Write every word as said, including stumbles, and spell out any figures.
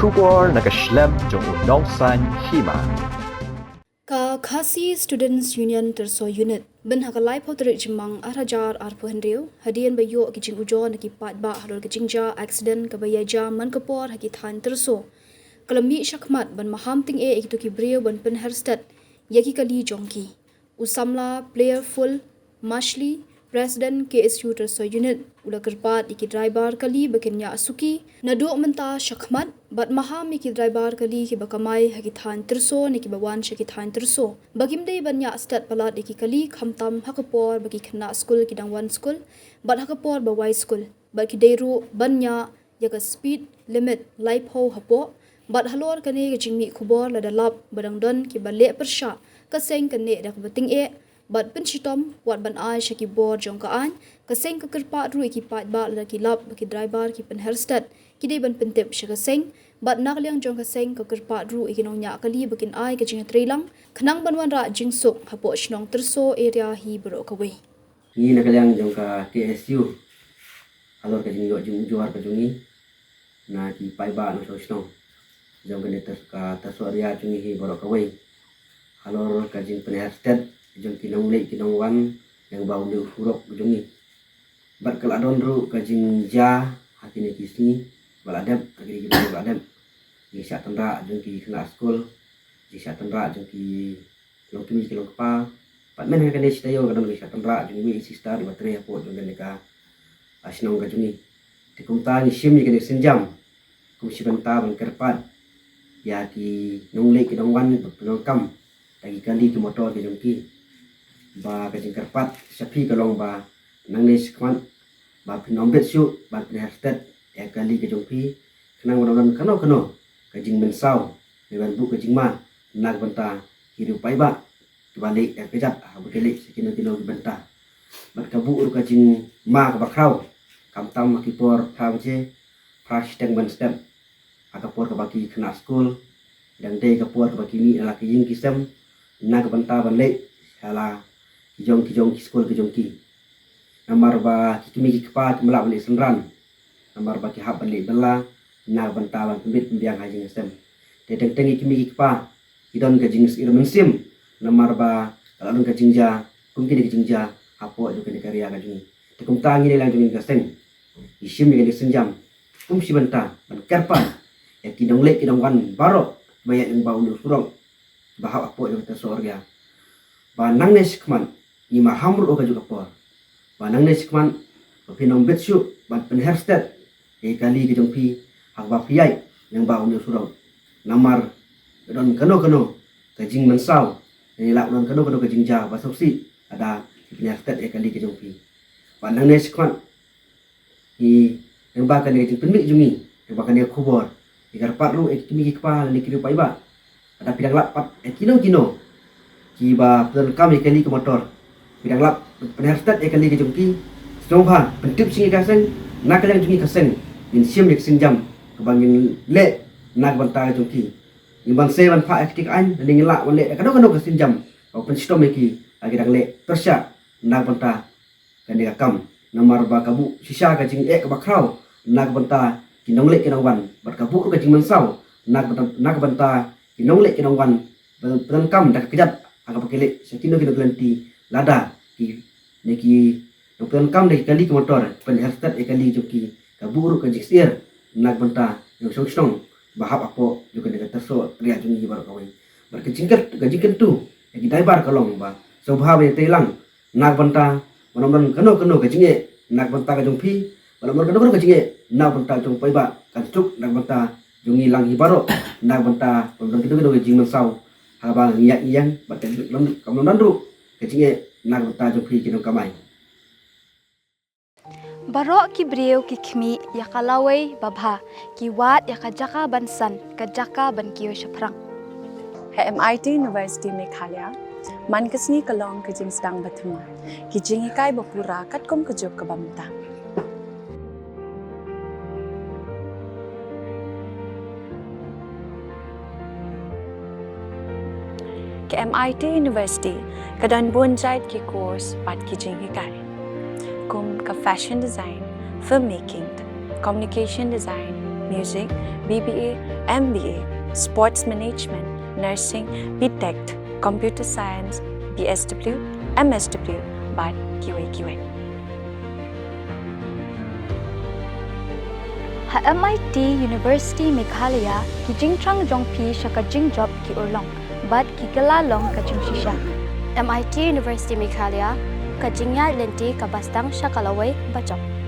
Khubor na ka shlem jong u nongsaiñ hima. Ka Khasi Students Union Tyrso Unit, ban ha ka laiphew tarik Jymmang ar hajar arphew hynriew, hadien ba ïoh ki jingujor na ki paidbah halor ka jingjia accident kaba ïa jia man ka por ha ki thaiñ Tyrso, ka la mih shakhmat ban maham tyngeh ïa kito ki briew ban pynher stet ïa ki kali jong ki. U samla Playerful Mashli, President K S U Tyrso Unit, u la kyrpad ïa ki driver kali ba kin ïa suki naduh mynta shakhmat, bad maham ïa ki driver kali kiba kamai ha ki thaiñ Tyrso ne kiba wan sha ki thaiñ Tyrso, ba kim dei ban ïa stet palat ïa ki kali khamtam ha ka por ba ki khynnah skul ki dang wan skul, bad ha ka por ba wai skul, bad ki dei ruh ban ïa ïa ka speed limit laiphew hapoh. Bad halor kane ka jingmih khubor, lada lap ba dang don kiba leh pyrshah, ka seng kan neh da kaba tyngeh. Bad pynshitom, wat ban ai sha ki bor jong ka aiñ, ka seng ka kyrpad ruh ïa ki paidbah, lada ki lap ba ki driver ki pynher stet, ki dei ban pyntip sha ka seng. Bad na ka liang jong ka seng ka kyrpad ruh ïa ki nongñiah kali ba kin ai ka jingïatreilang khnang ban wanrah jingsuk hapoh shnong Tyrso area hi baroh kawei. Ngi na ka liang jong ka K S U, halor ka jingïoh jingujor ka jong ngi na ki paidbah nongshong shnong jong kane ka Tyrso area jong ngi hi baroh kawei, halor ka jingpynher stet jong ki nongleit ki nongwan lyngba une u surok jong ngi. Bad ka la don ruh ka jingjia ha kine ki sngi ba la dep, ha kine ki sngi ba la dep, jingshah tynrah jong ki khynnah skul, jingshah tynrah jong ki longkmie ki longkpa. Bad mynta kane shi taïew ka don ka jingshah tynrah jong iwei i sister iba trei hapoh jong kane ka, ah, shnong ka jong ngi. Te kumta ngi shim ïa kane ka sienjam kum shi bynta ban kyrpad ïa ki nongleit ki nongwan ba pyndonkam da ki kali ki motor ki jong ki. Ba ka jingkyrpad sha phi ka long ba nangne shakhmat ba phin ym bit shuh ban pynher stet ïa ka kali ka jong phi, khnang ba ym don kano kano ka jingmynsaw ne ban buh ka jingma na ka bynta ki riew paidbah kiba leit ïa ka kjat haba ki leit sha kino kino ki bynta. Bad ka buh ruh ka jingma kaba khraw, khamtam ha ki por phra baje, phra shiteng ban step, ha ka por kaba ki khynnah skul ki dang dei, ka por kaba ki mih na la ki ïing ki sem na ka bynta ban leit sha la ki jong ki jong ki skul ki jong ki. Namar ba ki kmie ki kpa kim lah ban leit synran, namar ba ki hap ban leit bylla na ka bynta ban pynbit pynbiang ha ïing ha sem. Te teng teng ki kmie ki kpa ki don ka jingsngewsih mynsiem namar ba ka la don ka jingjia kum kine ki jingjia hapoh jong kane ka area ka jong ngi. Te kumta ngi na liang jong ngi ka seng ngi shim ïa kane ka sienjam kum shi bynta ban kyrpad ïa ki nongleit ki nongwan baroh ba ïaid lyngba une u surok ba hap hapoh jong ka Tyrso area, ba nangne shakhmat ngi maham ruh ka juk ka por, ba nangne shakhmat ba phin ym bit shuh ban pynher stet ïa ka kali ka jong phi haba phi ïaid lyngba une u surok. Namar ka don kano kano ka jingmynsaw, ne la don kano kano ka jingjia ba sngewsih lada phi pynher stet ïa ka kali ka jong phi. Ba nangne shakhmat ngi, lyngba kane ka jingpynmih jong ngi, lyngba kane ka khubor, ngi kyrpad ruh ïa ki kmie ki kpa lane ki riew paidbah, lada phi dang lap pat ïa kino kino kiba pyndonkam ïa ka kali ka motor, phi dang lap pynher stet ïa ka kali ka jong ki, sngewbha pyntip sha ngi ka seng. Na ka liang jong ngi ka seng ngin shim ïa ka sienjam kaba ngin leh na ka bynta ka jong ki. Ngim banse ban phah ïa ka kti ka aiñ, lane ngin lah ban leh da kano kano ka sienjam kaba pynshitom ïa ki lada ki dang leh pyrshah na ka bynta kane ka kam. Namar ba ka buh shisha ka jingeh kaba khraw na ka bynta ki nongleit ki nongwan, bad ka buh ruh ka jingmynsaw na ka bynta, na ka bynta ki nongleit ki nongwan ba pyndonkam da ka kjat ha kaba ki leit sha kino kino ki lynti, lada ki, ne ki nongpyndonkam da ki kali ki motor pynher stet ïa ka kali jong ki. Ka buh ruh ka jingsyier na ka bynta ki nongshong shnong ba hap hapoh jong kane ka Tyrso area jong ngi baroh kawei. Bad ka jingkyr-, ka jingkyntu ïa ki driver ka long ba sngewbha ban ïatreilang na ka bynta ban ym don kano kano ka jingeh na ka bynta ka jong phi, ban ym don kano kano ka jingeh na ka bynta jong paidbah, kan suk na ka bynta jong ngi lang hi baroh, na ka bynta ban ym don kano kano ka jingmynsaw haba ngi ïaid ngi ïeng, bad kan ym don, kan ym don ruh ka jingeh na ka bynta jong phi ki nongkamai. Baroh ki briew ki khmih ïa ka lawei babha, ki wad ïa ka jaka ban san, ka jaka ban kiew shaphrang. Ha M I T University Meghalaya, man ka sngi ka long ka jingsdang ba thymmai, ki jinghikai ba pura katkum ka juk kaba mynta. Ka M I T University ka don bun jait ki course bad ki jinghikai, kum ka fashion design, filmmaking, communication design, Music, B B A, M B A, Sports Management, Nursing, B Tech, Computer Science, B S W, M S W, bad kiwei kiwei. Ha M I T University Meghalaya, ki jingthrang jong phi sha ka jingjop ki urlong bad ki kylla long ka jingshisha. M I T University Meghalaya, ka jingïaid lynti kaba sdang sha ka lawei bajop.